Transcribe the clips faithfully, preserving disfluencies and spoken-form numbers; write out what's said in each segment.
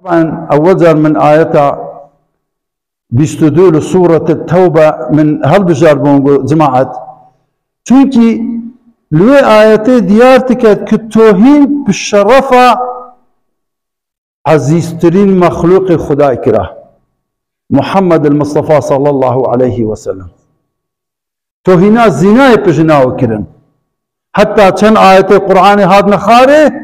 Taban, ewwel car min ayeta bîst û du li Sûret Tewbe min hilbijarbûn, got, cemaet. Çunkî li wê ayetê diyar diket ku tohîn bi şerefa ezîztirîn mexlûqê Xwedayê kira, Muhammed el Mustafa sallallahu aleyhi ve sellem. Tohîna zînayê bi jina wî kirin. Heta çend ayetê Qur'anê hatine xarê,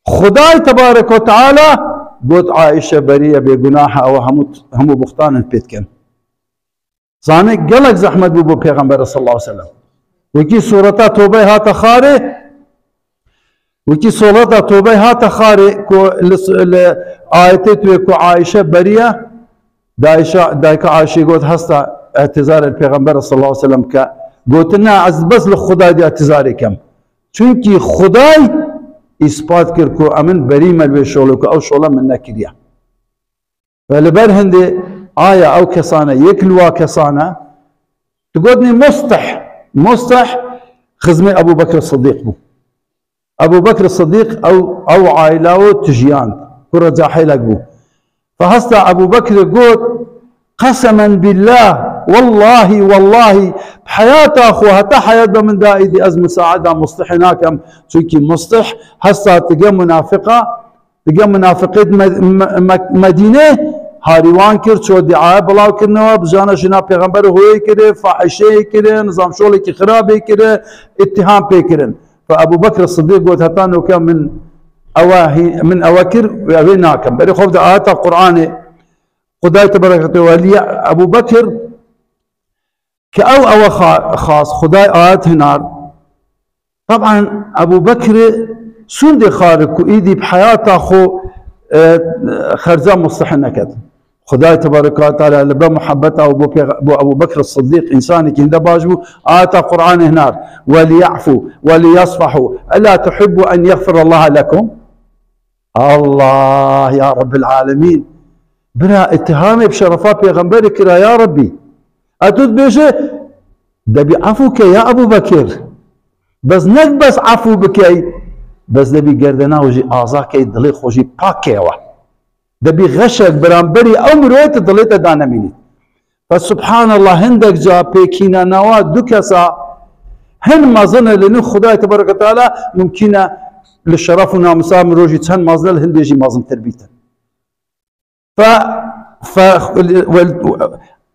Xwedayê tebarek ve teala got, Aîşe berî ye, bêgunah e, ew hemû, hemû buxtanên pê dikin. Zanî gelek zehmet bû bo Pêxemberê sallallahu aleyhi ve sellem. Wekî sureta Tobeyê hate xarê, wekî sureta Tobeyê hate xarê ku li, li ayetê tu yê ku Aîşe berî ye, Dayşa, dayka Aîşê got, hesta îtizar li Pêxemberê sallallahu aleyhi ve sellem ke. Gotin, na, ez bes li Xwedayê dê îtizarê kem. Çunkî Xwedayê îspat kir ku em in berî me li wê şolê, ku ew şola min nekiriye. Ve li ber hindê aya ew kesane, yek li wa kesane, tu gotinê Mustih. Mustih xizmê Ebu Bekir Sidîq bû. Ebu Bekir Sidîq ew, ew aîla û tijiyand. Kura cahilek bû. Fe hesta Ebu Bekirê got, Qesemen billah, wellahî, wellahî, bi heyata xwe, heta heyat be min da îdî ez musaeda Mustihê nakem. Çunkî Mustih hesta dige munafiqa, dige munafiqê di Me-, Me-, Me-, Medînê harî wan kir, ço diaya bilav kirine we, bijana jina Pêxemberê huyê kiri, fahişeyê kiri, nizam şolekî xirabê kiri, îttiham pê kirin. Fe Ebu Bekir Sidîq got, heta noke min ewe hî-, min ewe kir, ew ê nakim. Berê xwe bide ayeta Qur'anê, Xwedayê tebarek ve teala welî Ebu Bekir, ke ew ewe xa-, xas, Xwedayê ayet hinar. Taban Ebu Bekirê sûndê xarik ku îdî bi heyata xwe, e, xerca Mustihê neket. Xwedayê tebarek ve teala li ber muhebbeta û bo pêx-, bo Ebu Bekir Sidîq, însanekî hinde baş bû, ayeta Qur'anê hinar, "Weliya'fu, weliyasfahu, ela tuhibbu en yagfirallahu lekum?" Allah, ya Rabbil alemîn. Bira, îttihamê bi şerefa Pêxemberê kira, ya Rabbî. E tu dibêje, debî efû ke ya Ebu Bekir. Bes ne bes efû bikey, bes debî gerdena xwe jî aza key, dilê xwe jî pak key ewa. Debî xeşek beramberî ew mirovê tu dilê te danemînî. Fe subhanallah, hindek ca pêkîna nawa du kesa hin mezin e, lê nû Xwedayê tebareke teala mumkîn e li şeref û namisa mirov jî çend mezin e, li hindê jî mezintir bîtin. Fe, fe, wel,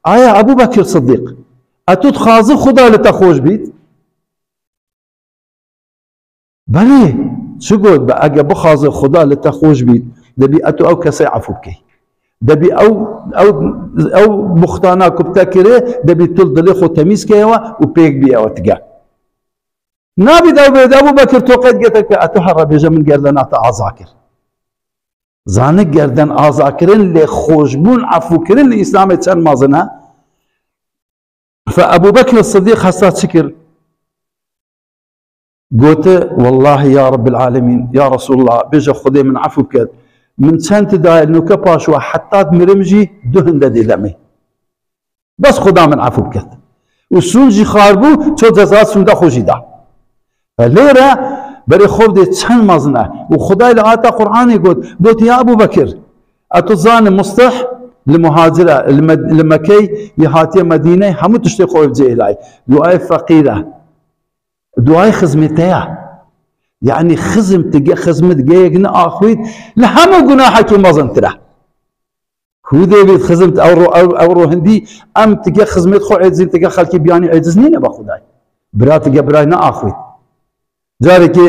aya Ebu Bekir Sidîq, e tu dixwazi Xuda li te xweş bît? Belê, çi got be, ege bixwaze Xuda li te xweş bît, debî e tu ew kesê efû bikey. Debî ew, ew, ew buxtana ku bi te kire, debî tu li dilê xwe temîz keyewe û pêk bîyewe tige. Nabît ew bêde, Ebu Bekir, to qet gete ke e tu here bêje min gerdena te aza kir. Zane gerden azakirin lê xweşbûn, efûkirin li Îslamê çend mezin e? Fe Ebu Bekir Sidîq hesta çi kir? Gote, Wellahî ya Rabbil Alemîn, ya Resulullah, bêje Xwedê min efû biket. Min çend tu dayê, li nûke paş we heta mirim jî du hinde dê demê. Bes Xuda min efû biket. Û sûnd jî xar bû, ço ceza sûnda xwe jî da. Fe lêre berê xwe bidê çend mezin e. Û Xwedayê li ayeta Qur'anê got, got, ya Ebu Bekir, e tu zanî Mustih li muhacir e, li Med-, li Mekeyê yê hatiye Medîneyê, hemû tiştê xwe wê bicihê layê. Duayê feqîr e. Duayê xizmê te ye. Yanî xizm tige, xizmet geyek ne axwît, li hemû gunahekî mezintir e. Ku dê bît xizm, ew ro, ew, ew ro hindî, em tige xizmêt xwe êcizîn, tige xelkê biyanî êciz nîne be Xwedayê. Bira tige birayê ne axwît. Carekê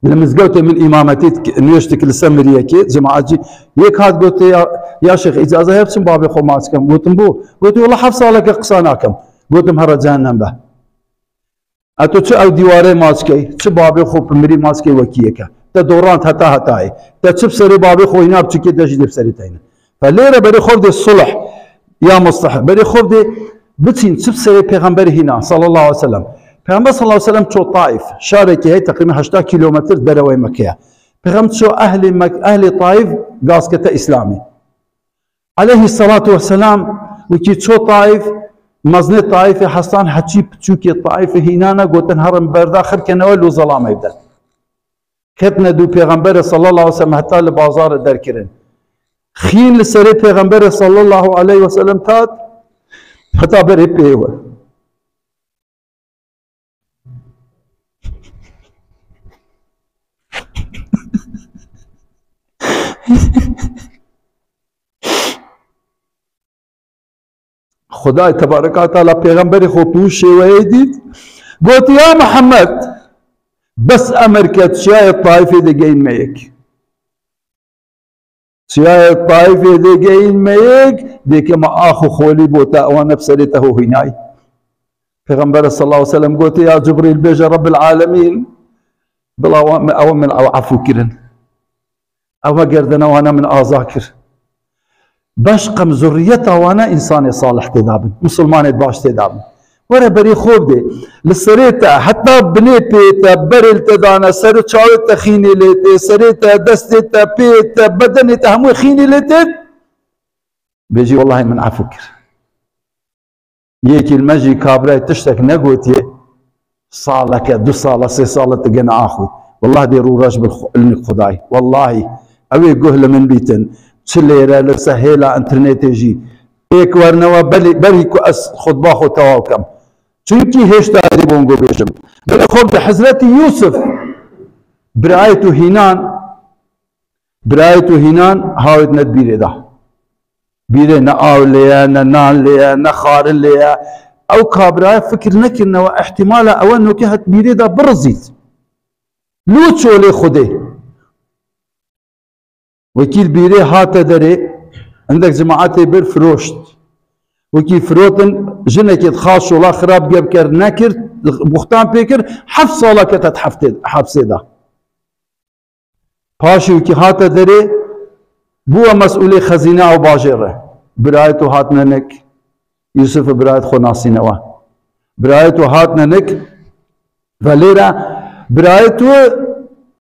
li mizgewtê min îmametî dik-, nûêş dikir li ser miriyekê, cemaetçî, yek hat gote, ya, ya şêx, îcaze heye biçim babê xwe maç kem. Gotim, bo? Gote, wela heft saleke qisa nakem. Gotim, here cehennem be. E tu çi ew dîwarê maç key, çi babê xwe bi mirî maç key wekî yek e. Te dorand heta hetayê. Te çi bi serê babê xwe hîna biçûkê, te jî dê bi serê te hîne. Fe lêre berê xwe bidê sulh ya Mustih. Berê xwe bidê biçîn çi bi serê Pêxemberê hîna sallallahu aleyhi ve sellem. Pêxember sallallahu aleyhi ve sellem ço Taif. Şarekê heye teqrîben heşta kîlometr dereweyê Mekke ye. Pêxember ço ehlê Mek-, ehlê Taif gazkete Îslamê. Aleyhisselatu vesselam wekî ço Taif, mezinê Taifê hestan heçî piçûkê Taifê hînane, gotin, herin berda xirkenewe, lo zelamê bidin. Ketine dû Pêxemberê sallallahu aleyhi ve sellem heta li bazarê derkirin. Xîn li serê Pêxemberê sallallahu aleyhi ve sellem tat heta berê pê we. Xwedayê tebareka teala pêxemberê xwe bi wî şêweyê dît, got, "Ya Mihemed, bes emir ke çiyayê Taîfê de geyîn me yek. Çiyayê Taîfê de geyîn me yek, dê ke me ax û xolî bo te, ewana bi serê te ho hînayî." Pêxember sallallahu aleyhi ve sellem gotiye, "Ya Cibrîl, bêje Rebbil Alemîn, bila wa-, ew min ew efû kirin. Ew gerdina wana min aza kir." Beş qem zurriyeta wana însanê salih têda bin, misilmanê baş têda bin. Were berê xwe bidê. Li serê te, heta binê pê te, berê li te dane, ser û çavê te xînê lê tê, serê te, destê te, pê te, bedenê te, hemû xînê lê tê. Bêjî, "Wellahî min efû kir." Yekî li me jî kabrayê tiştek negotiye, saleke, du sala, sê sala tu gene axwî. Wallah dê rû reş bil xu-, ilmik Xwedayî. Wallahî, ew ê guh li min bîtin. Çi lêre li ser hêla înternetê jî pêk wernewe belê, berî ku ez xutba xwe tewaw kem. Çunkî hêşta dê bongo bêjim. Belê xwe bi Hezretî Yûsif, birayê tu hînan, Birayê tu hînan hawêt ne bîrê da. Bîrê ne aw lê ye, ne nan lê ye, ne xarin lê ye. Ew kabraya fikir nekirine we, ihtimala ewe noke het bîrê da birizît. Lû çolê Xwedê. Wekî li bîrê hate derê, hindek cemaetê bir firoşt. Wekî firotin, jinekê dixwest şola xirab geb ker nekir, buxtan pê kir, heft sala kete heftê, hepsê da. Paşê wekî hate derê, bûye mesûlê xezîne ew bajêr e. Birayê tu hatine nik, Yûsif birayê xwe nasîne we. Birayê tu hatine nik, ve lêre birayê tu